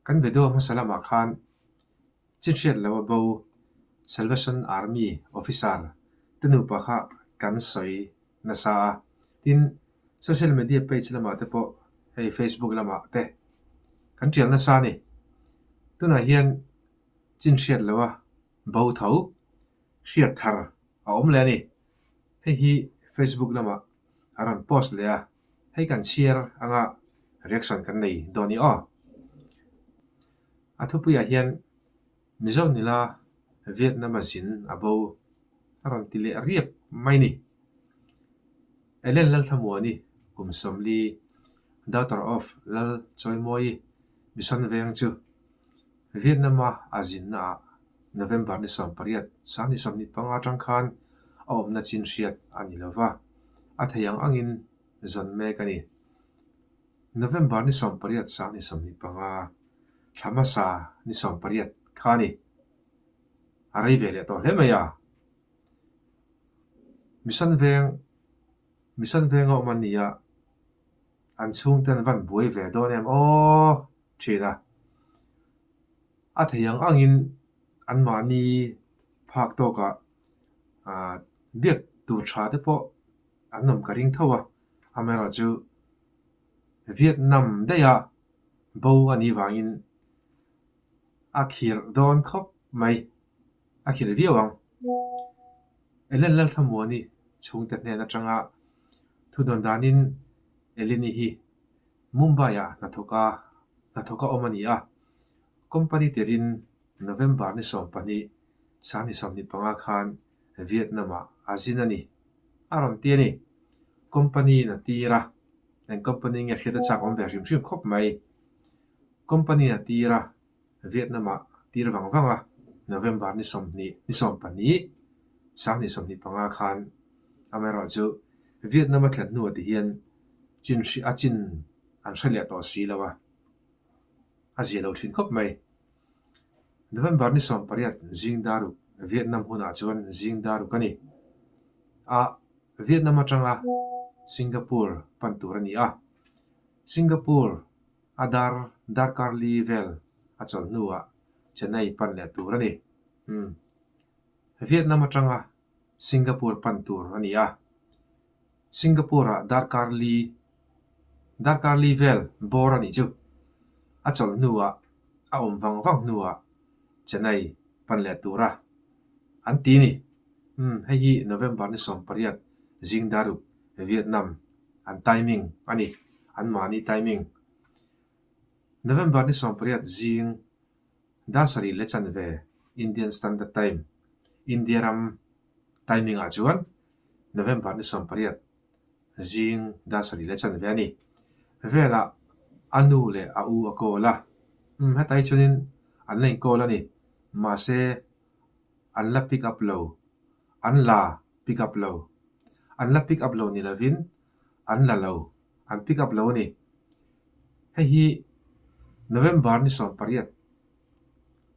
Kan video hmasa lamah khan chinhriat lo a bo Salvation Army officer te nupa kha kan sawi nasa a. Tin, social media page lamah te pawh hei Facebook lamah te kan tial nasa a ni. Tunah hian chinhriat lo a bo tho hriat thar a awm leh a ni. Hei hi Facebook lamah a rawn post leh a, hei kan chhiar anga reaction kan nei dawn i aw. A thupuiah hian Mizo nila Vietnam a zin a bo a rawn ti leh riap mai ni. Ellen Lalthlamuani kum 40, daughter of Lal Chawimawi Mission Veng chu Vietnam-a a zinnaah November ni 18, 2025 atang khan a awmna chin hriat a ni lo va, a thei ang angin zawn mek a ni. November ni 18, 2025, thla hmasa ni 18 kha a ni. A rei ve leh tawh hle mai a. Mission Veng Mission Venga awm an ni a, an chhungte an van buai ve dawn em aw thin a. A thei ang angin anmahni phak tawkah ah biak tur tha te pawh an awm ka ring tho a, amaherawhchu Vietnam daiha bo a nih vangin a khirh dawn khawp mai, a khirh viau ang. Ellen Lalthlamuani chhungte hnen atanga thudawn danin Eleni hi Mumbai-ah hnathawka hnathawka awm a ni a, company tirin November ni 12, 2025 khan Vietnam-ah a zin a ni, a rawn ti a ni. Company-in a tir a, eng company nge hriat a chak awm ve hrim hrim khawp mai. Company-in a tir a, Vietnam-ah tir vang vang a, November ni 20, ni 12, 2025 khan amaherawhchu Vietnam a thlen hnuah ti hian chin hri a chin an hre leh tawh si lo a, a zia lo thin khawp mai. November ni 18 zing daruk Vietnam hunah chuan zing daruk a ni a, Vietnam atanga Singapore pan tur a ni a, Singapore a dar darkar li vel a chawlh hnuah Chennai pan leh tur a ni. Umm. Vietnam atanga Singapore pan tur a ni a. Singapore-ah darkar li darkar li vel bawr a nih chu. A chawlh hnuah a awm vang vang hnuah Chennai pan leh tura an ti a ni. Umm hei hi November ni 18 zing daruk Vietnam an timing a ni, anmahni timing. November ni 18 zing dar sarih leh chanve Indian Standard Time, India ram timing-ah chuan November ni 18 zing dar sarih leh chanve a ni. Velah a nu leh a u a call a, umm hetah hi chuanin an la in-call a ni, mahse an la pick up lo, an la pick up lo, an la pick up lo ni lovin an la lo, an pick up lo a ni. Hei hi November ni 18,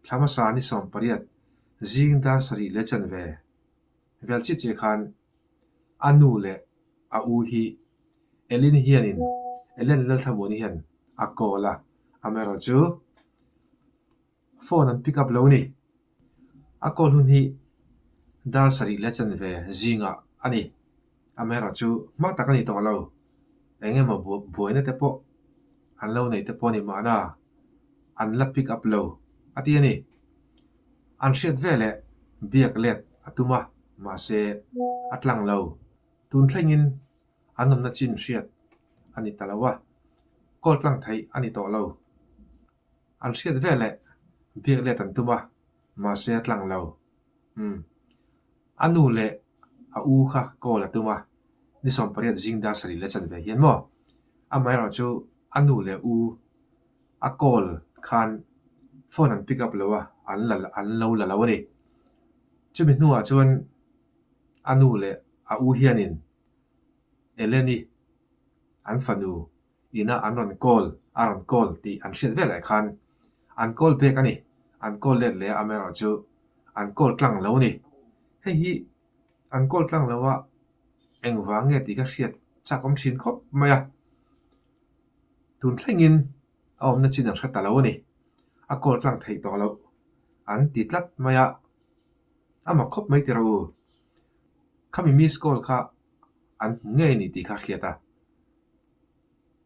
thla hmasa ni 18 zing dar sarih leh chanve vel chiah chiah khan a nu leh a u hi Elin hianin Ellen Lalthlamuani hian a call a, amaherawhchu phone an pick up lo a ni. A call hun hi dar sarih leh chanve zingah a ni. Amaherawhchu hma tak a ni tawh lo. Eng emaw buaina te pawh an lo nei te pawh a ni mahna an la pick up lo a ti a ni. An hriat veleh biak let a tum a, mahse a tlang lo. Tun thlengin an awmna chin hriat a ni ta lo a, call tlang theih a ni tawh lo. An hriat veleh biak let an tum a, mahse a tlang lo. Umm. A nu leh a u kha call a tum a, ni 18 zing dar sarih leh chanve hian maw? Amaherawhchu a nu leh u a call khan phone an pick up lo a, an la an lo la lo a ni. Chumi hnuah chuan a nu leh a u hianin Eleni an fanu ina an rawn call a rawn call tih an hriat veleh khan an call back a ni. An call let leh a, amaherawhchu an call tlang lo a ni. Hei hi an call tlang lo a, engvang nge tih ka hriat chak awm thin khawp mai a. Tun thlengin a awmna chin an hre ta lo a ni. A call tlang theih tawh loh an ti tlat mai a, a mak khawp mai tiraw u. Khami miss call kha an hmu ngei a ni tih kha a hriat a.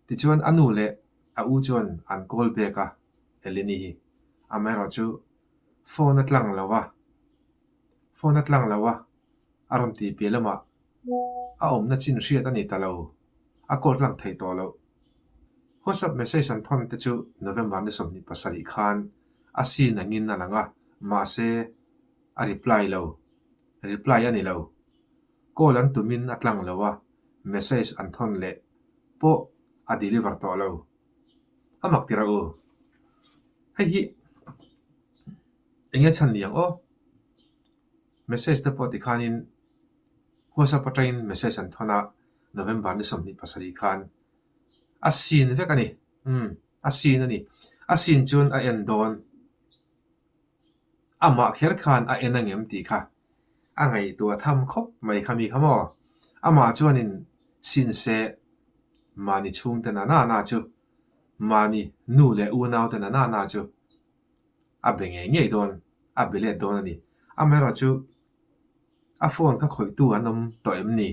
Tichuan a nu leh a u chuan an call back a, Eleni hi. Amaherawhchu phone a tlang lo a, phone a tlang lo a, a rawn tih piah lamah a awmna chin hriat a ni ta lo, a call tlang thei tawh loh. WhatsApp message an thawn te chu November ni 27 khan a scene angin a lang a, mahse a reply lo, reply a ni lo. Call an tumin a tlang lo a, message an thawn leh pawh a deliver tawh lo. A mak tirh a u. Hei hi eng nge chhan ni ang aw? Message te pawh tikhanin WhatsApp atangin message an thawn a, November ni 27 khan a scene vek a ni. Umm, a scene a ni. A scene chuan a en dawn. Amah kher khan a en angem tih kha a ngaihtuah tham khawp mai kha mi kha maw? Amah chuanin sin se mahni chhungte na na na chu, mahni nu leh unaute na na na chu a be ngei ngei dawn, a be let dawn a ni. Amaherawhchu a phone kha khawihtu an awm tawh em ni?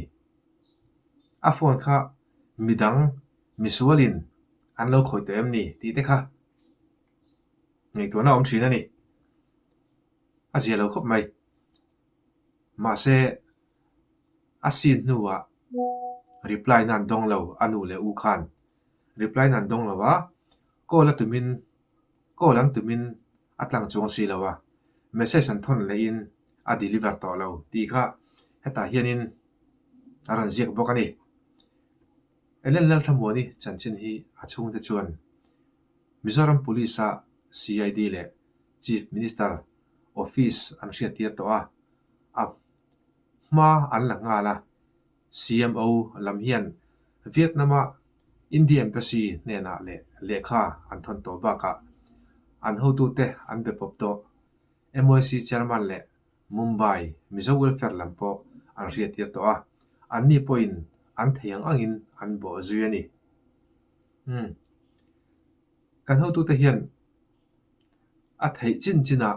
A phone kha midang misualin an lo khawih tawh em ni tih te kha ngaihtuahna a awm thin a ni. A zia lo khawp mai. Mahse, a scene hnuah reply na an dawng lo a nu leh u khan. Reply na an dawng lo a, call a tumin call an tumin a tlang chuang si lo a, message an thawn lehin a deliver tawh lo tih kha hetah hianin a rawn ziak bawk a ni. Ellen Lalthlamuani chanchin hi a chhungte chuan Mizoram Police-a CID leh Chief Minister Office an hriattir tawh a, a hma an la nghal a. CMO lam hian Vietnam-a India Embassy hnenah leh lehkha an thawn tawh bakah an hotute an be pawp tawh. MYC Chairman leh Mumbai Mizo Welfare lam pawh an hriattir tawh a, anni pawhin an thei ang angin an bawh zui a ni. Umm. Kan hotute hian a theih chin chinah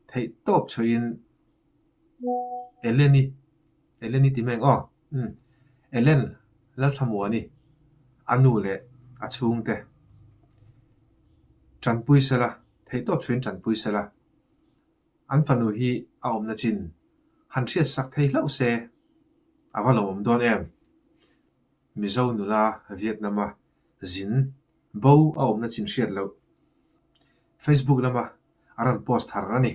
theih tawp chhuahin Ellen-i, Ellen-i ti mai ang aw, umm, Ellen Lalthlamuani a nu leh a chhungte tanpui sela, theih tawp chhuahin tanpui sela, an fanu hi a awmna chin han hriat sak thei hlauh se a va lawmawm dawn em? Mizo nula Vietnam-a zin bo a awmna chin hriat loh Facebook lama a rawn post thar a ni.